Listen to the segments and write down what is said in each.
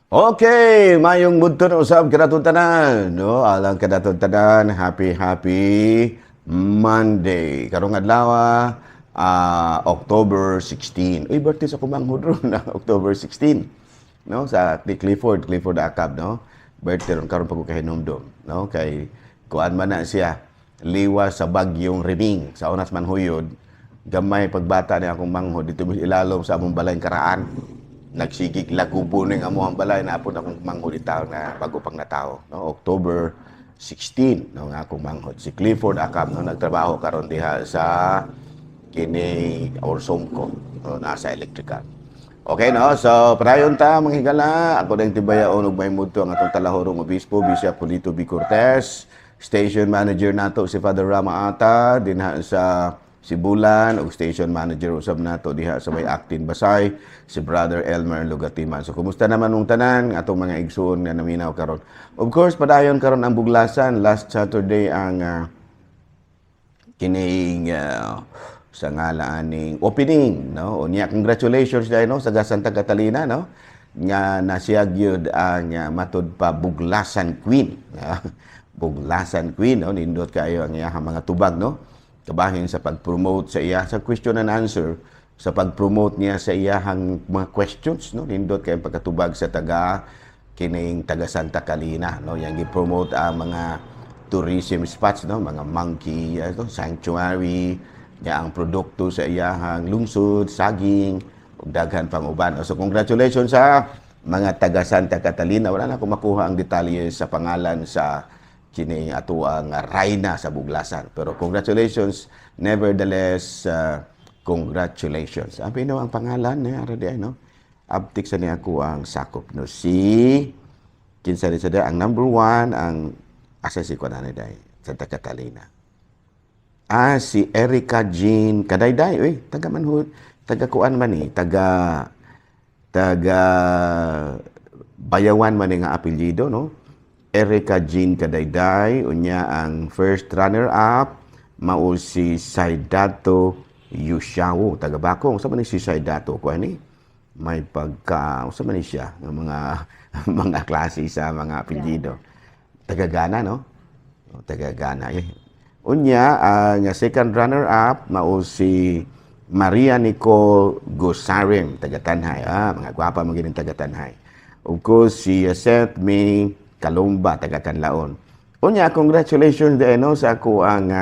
Okay, mayong budton usab kanaton tanan, no? Alang kanaton tanan, happy happy Monday. Karong adlaw, October 16. Uy, birthday sa kumanghod ron na October 16. No, sa ni Clifford, Clifford Acab, no? Birthday ron karon pag kahinumdom, no? Kay kuan man na siya liwas sa bagyong Reming sa Unas Manhuyod. Gamay pagbata ni akong manghod dito ilalom sa among balay karaan, nagsigig lagubo ning amo ang balay na apod akong manghod itaw na bago pang natao, no? October 16, no, nga akong manghod si Clifford Acab, no, nagtrabaho karon diha sa kini Orsomco, no, nasa electrical. Okay, no? So, padayon ta, mga higala. Ako dang tibayaon og may mudto ang atong talahorong obispo, Bishop Polito B. Cortez. Station manager nato si Father Rama Ata dinha sa Sibulan, ug station manager usab nato diha sa may Actin Basay si Brother Elmer Lugatiman. So kumusta naman mong tanan atong mga igsuon nga naminaw karon? Of course, padayon karon ang buglasan. Last Saturday ang kining sa ngalan ning opening, no? Unya congratulations dahil, no, sa Santa Catalina, no, nga nasiyag gyud ang matud pa Buglasan Queen. Buglasan Queen, no? Nindot kayo ang iyang mga tubag, no, kabahin sa pag-promote sa iya sa question and answer, sa pag-promote niya sa iyahang mga questions, no? Nindot kay pagkatubag sa taga kining taga Santa Catalina, no? Yang gi-promote ang mga tourism spots, no, mga monkey sanctuary niya, ang produkto sa iyahang lungsod, saging ug daghan pang uban. So congratulations sa mga taga Santa Catalina. Wala na ako makuha ang detalye sa pangalan sa kini atoang rayna sa Buglasan, pero congratulations nevertheless, congratulations. Abi no ang pangalan niya ara di ay, no? Abtik sa niya ako ang sakop, no? Si kinsa ni sa ang number one, ang asa si kuan ani day Santa Catalina? Ah, si Erica Jean Kadayday. Uy, taga manhud, taga kuan man ni, taga taga Bayawan man ni nga apelyido, no? Erica Jean Kadayday. Unya ang first runner up mao si Saidato Yushawo, taga Bakong. Sa man ni si Saidato ko ani? May pagka usa man ni siya ng mga mga klase sa mga apelyido. Taga Ghana, no? O, taga Ghana. Eh. Unya, ang second runner-up, mao si Maria Nicole Gosarem, taga Tanjay. Ah, mga gwapa mo gining taga Tanjay. Of course, si Seth May Kalumba, taga Canlaon. Unya, congratulations din, no, sa ako ang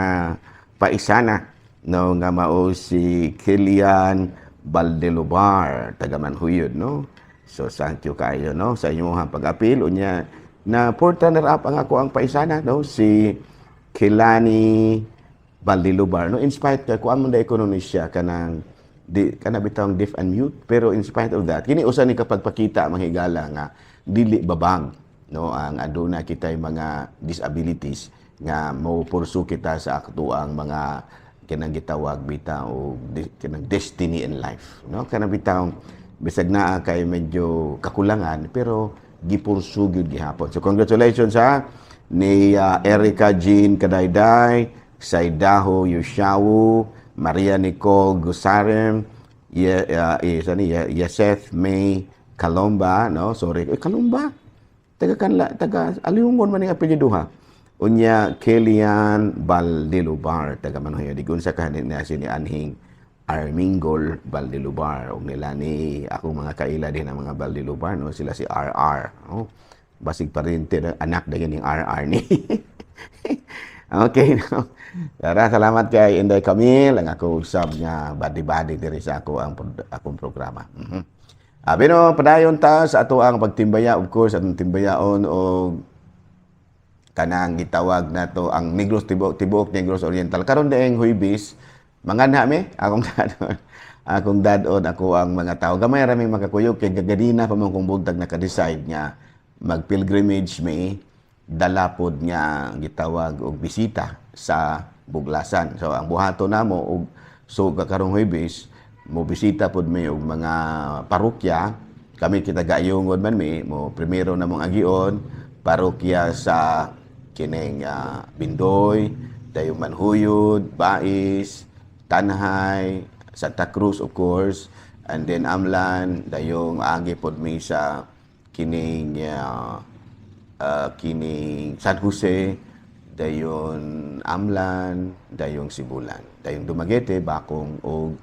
paisana, no, nga mao si Kilian Valdelubar, taga Manhuyod, no? So, thank you kayo, no, sa inyong pag-apil. Unya, na fourth runner-up ang ako ang paisana, no, si Kilani Valdelubar, no? In spite kay kuan man dai kuno ni siya kanang di kana bitawng deaf and mute, pero in spite of that, kini usa ni kapagpakita, mga higala, nga dili babag, no, ang aduna kitay mga disabilities nga mo pursue kita sa aktuang mga kanang gitawag bitaw o kanang destiny in life, no? Kanang bitaw bisag naa kay medyo kakulangan, pero gipursu gyud gihapon. So congratulations ha ni Erica Jean Kadayday, Saidaho Yushawu, Maria Nicole Gusarem, Ye, sani, Yeseth May Kalomba, no? Sorry, eh, Kalomba. Taga kanla, taga Aliyungon man ning apelyido ha. Unya Kelian Valdelubar, taga Manhoyo. Digon sa kahanin na si ni anhing Armingol Valdelubar ug nila ni akong mga kaila din ang mga Valdelubar, no? Sila si RR, no? Basig parente anak dayon ning RR ni. Okay, no? Tara, salamat kay Inday Camille, ang ako usab nga body-body diri sa ako ang akong programa. Abi no, padayon ta sa ato ang pagtimbaya, of course, atong timbayaon og kanang gitawag nato ang Negros tibuok tibuok Negros Oriental. Karon daeng Huybis, manganha mi akong dadon. Akong dadon ako ang mga tao. Gamay ra mi makakuyog kay gaganina pa man kong buntag naka-decide nga mag-pilgrimage mi, dala pod nga gitawag og bisita sa Buglasan. So ang buhaton namo og so karong Huybis, mo bisita pod mi og mga parokya. Kami kita gayungod man mi mo, primero na mong agion parokya sa kining Bindoy, dayon Manhuyod, Bais, Tanjay, Santa Cruz of course, and then Amlan, dayong agi pod mi sa Kining kining San Jose, dayon Amlan, dayong Sibulan, dayong Dumaguete, Bakong og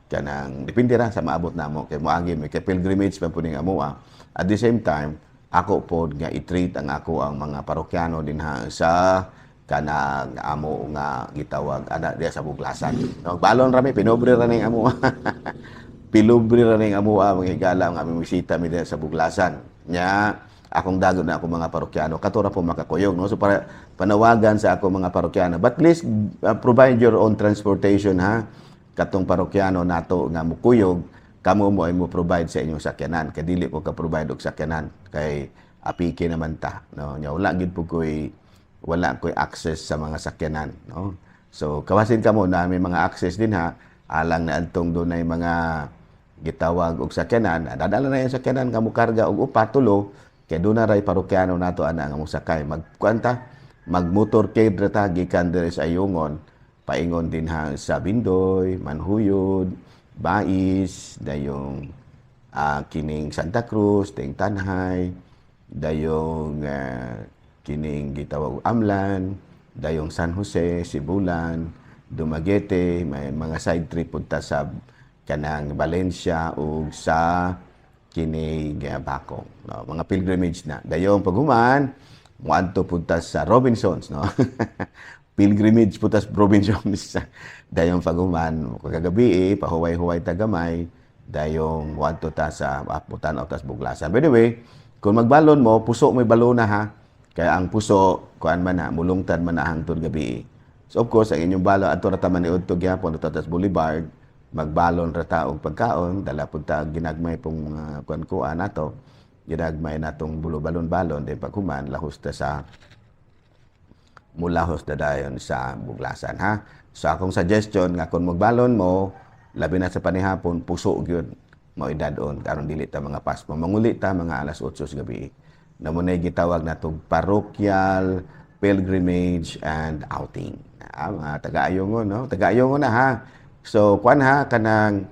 kanang depende ra sa maabot namo kay moagi mi kay pilgrimage man pud ning amoa. At the same time, ako pod nga i-treat ang ako ang mga parokyano dinha sa kanang amo nga gitawag ana diya sa Buglasan. No, balon ra mi, pinobre ra ning amo. Pinubre ra ning amoa, mga higala, ang aming bisita mi diya sa Buglasan. Nya akong dagon na ako mga parokyano kato ra po makakuyog, no? So para panawagan sa ako mga parokyano, but please provide your own transportation ha. Katong parokyano nato nga mukuyog kamo, mo ay mo provide sa inyong sakyanan kay dili ko ka provide og sakyanan kay apiki naman ta, no? Nya wala gid po koy, wala koy access sa mga sakyanan, no? So kawasin kamo na may mga access din ha, alang na antong dunay mga gitawag og sakyanan, dadala na yung sakyanan nga mokarga og upat, tulo, kay doon na ray parokyano nato ana nga mosakay. Magkuanta, magmotorcade ra ta gikan diri sa Ayungon paingon dinha sa Bindoy, Manhuyod, Bais, dayong kining Santa Cruz, dayong Tanjay, dayong kining gitawag Amlan, dayong San Jose, Sibulan, Dumaguete, may mga side trip punta sa kanang Valencia ug sa kinig Bakong, no? Mga pilgrimage na. Dayong paghuman, muadto punta sa Robinsons, no? Pilgrimage punta sa Robinsons. Dayong paghuman, kagabi eh, pahuway-huway ta gamay, dayong muadto ta sa aputan o tas Buglasan. By the way, kung magbalon mo, puso mo'y balona ha. Kaya ang puso, kuan man na, mulungtad man na hangtod gabi. So of course, ang inyong balon, ato ra ta man niudto gyapon ato tas Boulevard, magbalon ra ta og pagkaon, dala pud ta ginagmay pong mga kuan-kuan nato, ginagmay natong bulo balon-balon, then paghuman lahos ta sa mulahos na dayon sa Buglasan ha. So akong suggestion nga kung magbalon mo, labi na sa panihapon, puso gyud mo idadon karon dili ta mga pasmo. Manguli ta mga alas 8 sa gabi. Na mo gitawag natong parochial pilgrimage and outing. Ah, mga taga-Ayungon, no? Taga-Ayungon na ha. So kuan ha, kanang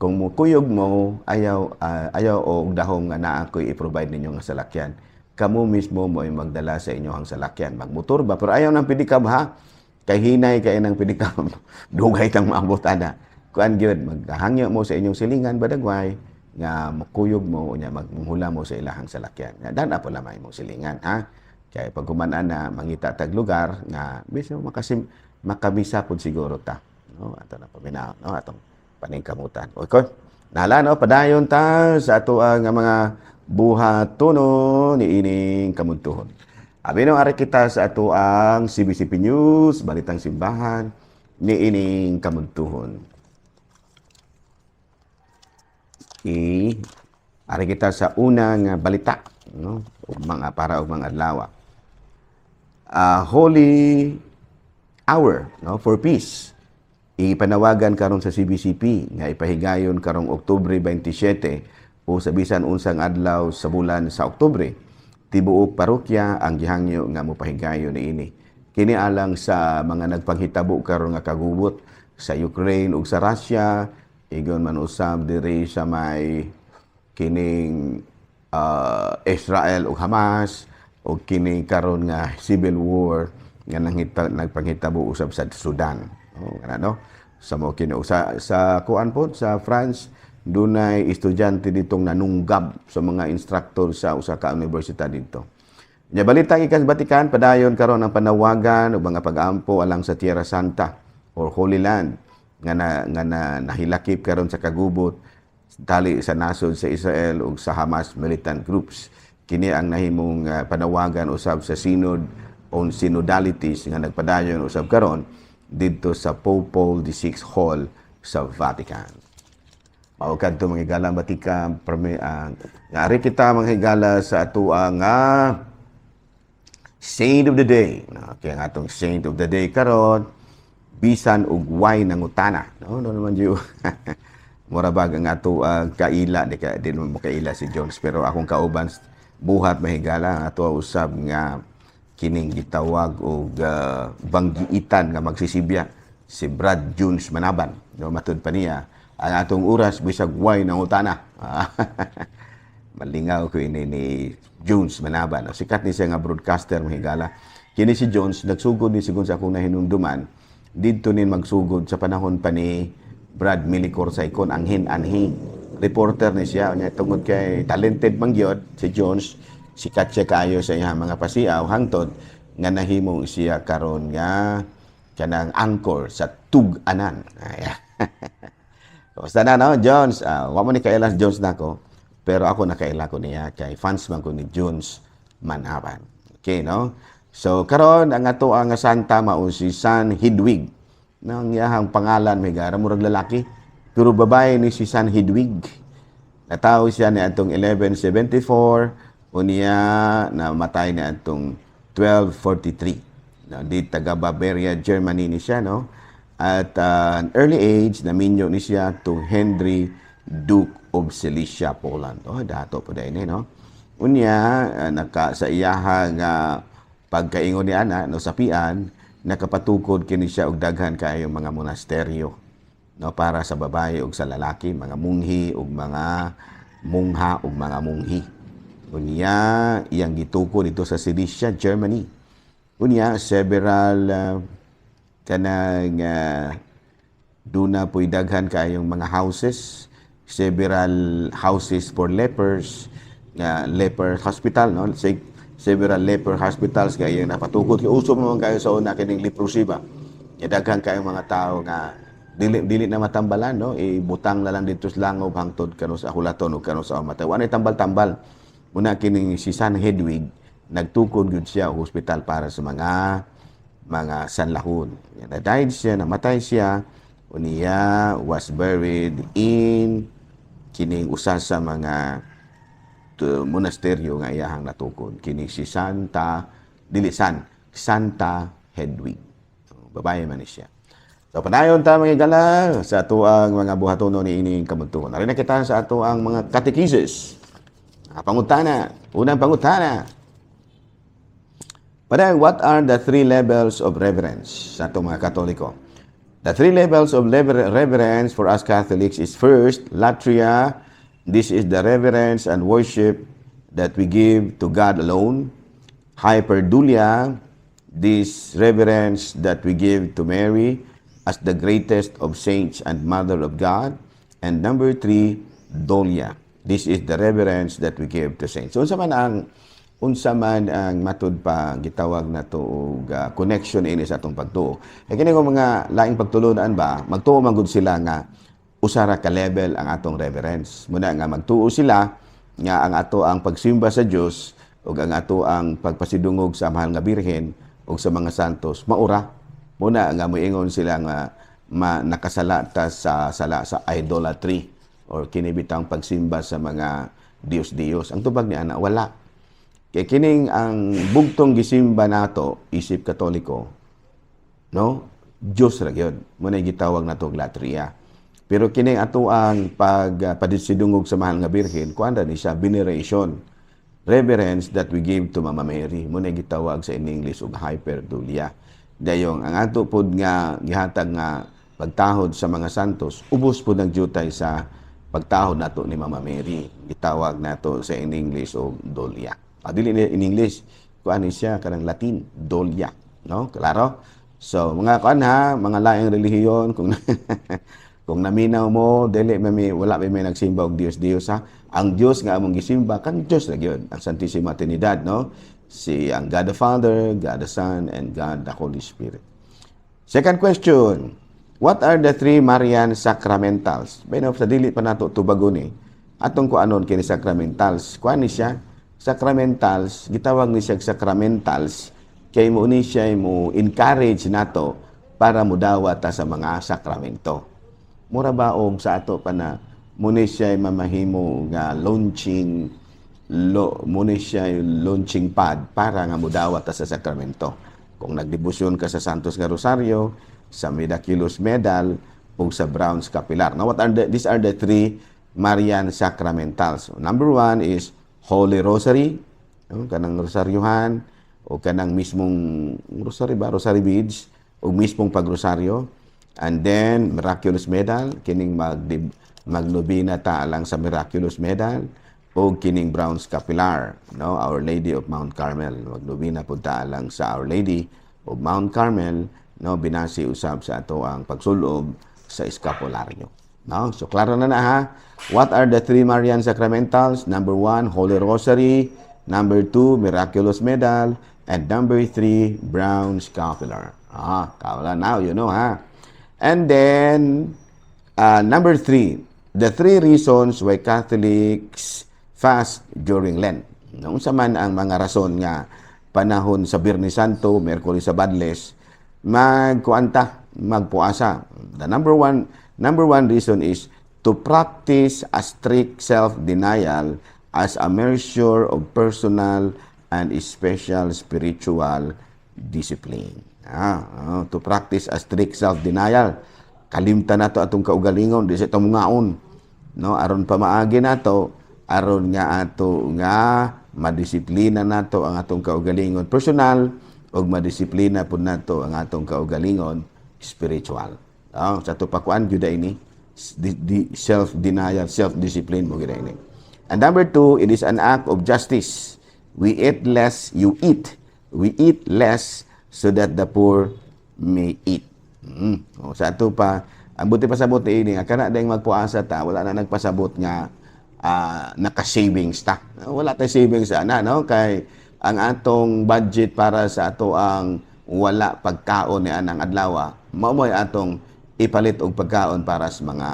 kung mukuyog mo, ayaw ayaw og dahong nga naa ko'y i-provide ninyo nga salakyan. Kamo mismo mo ay magdala sa inyong salakyan. Magmotor ba? Pero ayaw ng pedicab ha. Kay hinay kay ng pedicab. Dugay tang maabot ana. Kuan gyud, maghangyo mo sa inyong silingan badagway nga makuyog mo unya magmuhula mo sa ilahang salakyan. Nga dana po lamang imong silingan ha. Kay pag human ana mangita tag lugar nga bisan makasim makamisa pud siguro ta. No, ato na paminaw, no, atong paningkamutan. Okay. Nala no, padayon ta sa ato ang mga buhatono niining kamuntuhon. Abi no, ari kita sa ato ang CBCP News, Balitang Simbahan niining kamuntuhon. I ari kita sa unang balita, no, ug mga para og mga adlaw. Holy Hour, no, for Peace. Ipanawagan karon sa CBCP nga ipahigayon karong Oktubre 27 o sa bisan unsang adlaw sa bulan sa Oktubre. Tibuok parokya ang gihangyo nga mopahigayon niini. Kini alang sa mga nagpanghitabo karon nga kagubot sa Ukraine ug sa Russia, igon man usab diri sa may kining Israel ug Hamas ug kini karon nga civil war nga nagpanghitabo usab sa Sudan. No, nga no? Sa mo kini sa kuan pod sa France, dunay estudyante ditong nanunggab sa mga instructor sa usa ka universidad didto. Nya balita gikan sa Vatican, padayon karon ang panawagan ug mga pag-ampo alang sa Tierra Santa or Holy Land nga na nahilakip karon sa kagubot tali sa nasod sa Israel ug sa Hamas militant groups. Kini ang nahimong panawagan usab sa Synod on Synodalities nga nagpadayon usab karon didto sa Pope Paul VI Hall sa Vatican. Mao kadto, mga higala, batika prami ang nga ari kita, mga higala, sa atoa nga Saint of the Day. No, kaya nga atong Saint of the Day karon bisan og way nangutana. No, no naman diyo. Mura bag ang ato kaila, di ka di mo kaila si Jones, pero akong kauban buhat, mahigala, ang ato usab nga kining gitawag og banggiitan nga magsisibya, si Brad Jones Manaban. No, matud pa niya ang atong oras bisag way nangutana. Malingaw ko ini ni Jones Manaban. No? Sikat ni siya nga broadcaster, mga higala. Kini si Jones, nagsugod ni, sigon sa akong nahinumduman, didto ni magsugod sa panahon pa ni Brad Milicor Saicon, ang hin-anhi. Reporter ni siya. Unya, tungod kay talented man gyud si Jones, sikat siya kaayo sa iyang mga pasiaw hangtod nga nahimo siya karon nga kanang anchor sa Tug-anan. Ay. Basta na, no, Jones? Wa mo ni kaila si Jones nako, pero ako nakaila ko niya kay fans man ko ni Jones Manaban. Okay, no? So, karon ang ato ang santa mao si San Hedwig. No, ang iyahang pangalan may gara murag lalaki, pero babae ni si San Hedwig. Natawo siya ni atong 1174, unya namatay ni atong 1243. No, di taga Bavaria, Germany ni siya, no? At an early age, naminyo ni siya to Henry, Duke of Silesia, Poland. Oh, dato po dahil, no? Unya, naka sa iyaha nga pagkaingon ni ana, no, sapian, nakapatukod kini siya og daghan kaayo mga monasteryo, no, para sa babae ug sa lalaki, mga munghi ug mga mungha ug mga munghi. Unya, iyang gitukod dito sa Silesia, Germany. Unya, several kanang duna po'y daghan kaayong mga houses, several houses for lepers, nga leper hospital, no? Several leper hospitals nga iyang napatukod. Kay uso man kayo sa una kining leprosy ba? Nya daghan kaayong mga tao nga dili dili na matambalan, no? Ibutang na lang dito sa langob hangtod kano sa hulaton o kano sa matay. Wa tambal-tambal. Muna kining si San Hedwig, nagtukod gyud siya og hospital para sa mga sanlahon. Yan, na-died siya, namatay siya, unya was buried in kining usa sa mga monasteryo nga iyahang natukod. Kini si Santa, dili San, Santa Hedwig. So, babae man ni siya. So padayon ta, mga higala, sa atoang mga buhatonon ni ining kabuntugon. Ari na kita sa atoang mga catechesis. Pangutana. Unang pangutana. Padayon, what are the three levels of reverence sa atong mga Katoliko? The three levels of reverence for us Catholics is, first, latria. This is the reverence and worship that we give to God alone. Hyperdulia, this reverence that we give to Mary as the greatest of saints and Mother of God. And number three, dulia. This is the reverence that we give to saints. So, unsa man ang matud pa gitawag nato og connection ini sa atong pagtuo? Kay kini kung mga laing pagtulunan ba, magtuo man gud sila nga usa ra ka level ang atong reverence. Muna nga magtuo sila nga ang ato ang pagsimba sa Dios ug ang ato ang pagpasidungog sa Mahal nga Birhen ug sa mga santos maura. Muna nga moingon sila nga nakasala ta sa sala sa idolatry or kini bitang pagsimba sa mga Diyos-Diyos. Ang tubag ni ana, wala. Kay kining ang bugtong gisimba nato isip Katoliko, no? Diyos ra gyud. Mo na gitawag nato og latria. Pero kining ato ang pag padisidungog sa Mahal nga Birhen, kuan ra ni siya, veneration. Reverence that we give to Mama Mary. Mo na gitawag sa in English og hyperdulia. Dayong ang ato pod nga gihatag nga pagtahod sa mga santos, ubos pod ang jutay sa pagtahod nato ni Mama Mary. Gitawag nato sa in English og dulia. Dili ni in English, kuan ni siya kanang Latin, dolia, no? Klaro? So, mga kuan ha, mga laing relihiyon, kung naminaw mo, dili may wala may nagsimba og Dios Dios ha. Ang Dios nga among gisimba kang Dios ra gyud, ang Santissima Trinidad, no? Si ang God the Father, God the Son, and God the Holy Spirit. Second question, what are the three Marian sacramentals? Bueno, sa dili pa nato tubagon ni. Atong kuanon kini sacramentals. Kuan ni siya? Sacramentals, gitawag ni siya sacramentals kay mo ni siya mo encourage nato para mudawat ta sa mga sakramento. Mura ba og sa ato pa na mo ni siya mamahimo nga launching lo, mo ni siya launching pad para nga mudawat ta sa sakramento. Kung nagdebosyon ka sa Santos nga Rosario, sa Miraculous Medal, o sa Brown Scapular. Now, these are the three Marian sacramentals. Number one is Holy Rosary, no? Kanang rosaryuhan, o kanang mismong rosary ba, rosary beads, o mismong pagrosaryo. And then, Miraculous Medal, kining magnobena ta lang sa Miraculous Medal. o kining brown scapular, no? Our Lady of Mount Carmel. Magnobina pud ta lang sa Our Lady of Mount Carmel, no? Binasi usab sa ato ang pagsulob sa escapularyo. No? So klaro na na ha. What are the three Marian sacramentals? Number one, Holy Rosary. Number two, Miraculous Medal. And number three, brown scapular. Ah, kawala now, you know ha. And then, number three, the three reasons why Catholics fast during Lent. No, unsa man ang mga rason nga panahon sa Biyernes Santo, Miyerkules sa Badles, magkuanta, magpuasa? The number one reason is to practice a strict self-denial as a measure of personal and special spiritual discipline. Ah, oh, to practice a strict self-denial. Kalimtan nato atong kaugalingon, di sa mungaon. No, aron pamaagi nato, aron nga ato nga madisiplina nato ang atong kaugalingon personal ug madisiplina pud nato ang atong kaugalingon spiritual. No, sa ato pakuan gyud ini di, self-denial, self-discipline mo gyud ini. And number two, it is an act of justice. We eat less, you eat. We eat less so that the poor may eat. O, sa ato pa, ang buti pasabot ni ini, nga kana dayong magpuasa ta, wala na nagpasabot nga naka-savings ta. Wala tay savings ana, no? Kay ang atong budget para sa ato ang wala pagkaon ni anang adlaw, mao mo'y atong ipalit og pagkaon para sa mga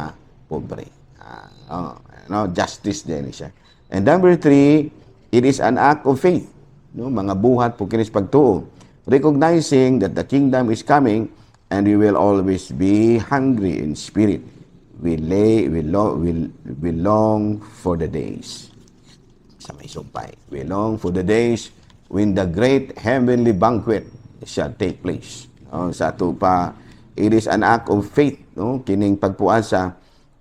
pobre. Ah, oh, no, justice din siya. And number three, it is an act of faith. No, mga buhat po kinis pagtuo. Recognizing that the kingdom is coming and we will always be hungry in spirit. We lay, we, lo, we long for the days. Sa may sumpay. We long for the days when the great heavenly banquet shall take place. No, sa ato pa, it is an act of faith. No? Kining pagpuasa,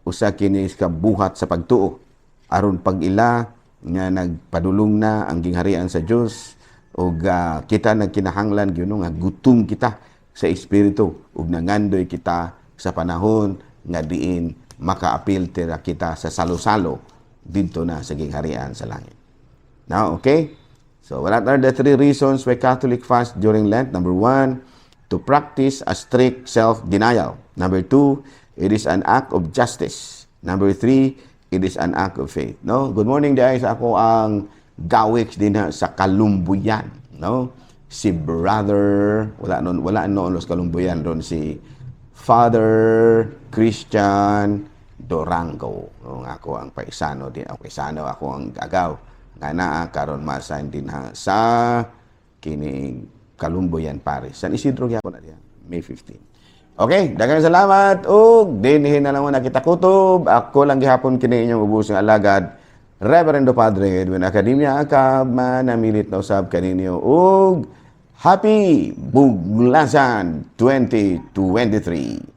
usa kini ka buhat sa pagtuo. Aron pag-ila nga nagpadulong na ang gingharian sa Dios ug kita nagkinahanglan gyud, no, nga gutom kita sa espiritu ug nangandoy kita sa panahon nga diin makaapil tira kita sa salo-salo didto na sa gingharian sa langit. Now, okay? So, what are the three reasons why Catholic fast during Lent? Number one, to practice a strict self-denial. Number two, it is an act of justice. Number three, it is an act of faith. No? Good morning, guys. Ako ang gawix din sa Kalumbuyan. No? Si brother, wala noon, wala noon los Kalumbuyan ron si Father Christian Dorango. No, ako ang paisano din, ako paisano, ako ang gagaw. Nga naa karon masan din ha sa kining Kalumbuyan Parish. San Isidro gyapon na diya, May 15. Okay, daghang salamat ug dinhi na lang na kita kutob. Ako lang gihapon kini inyong ubos nga alagad, Reverendo Padre Edwin Academia Acab, manamilit na usab kaninyo ug Happy Buglasan 2023.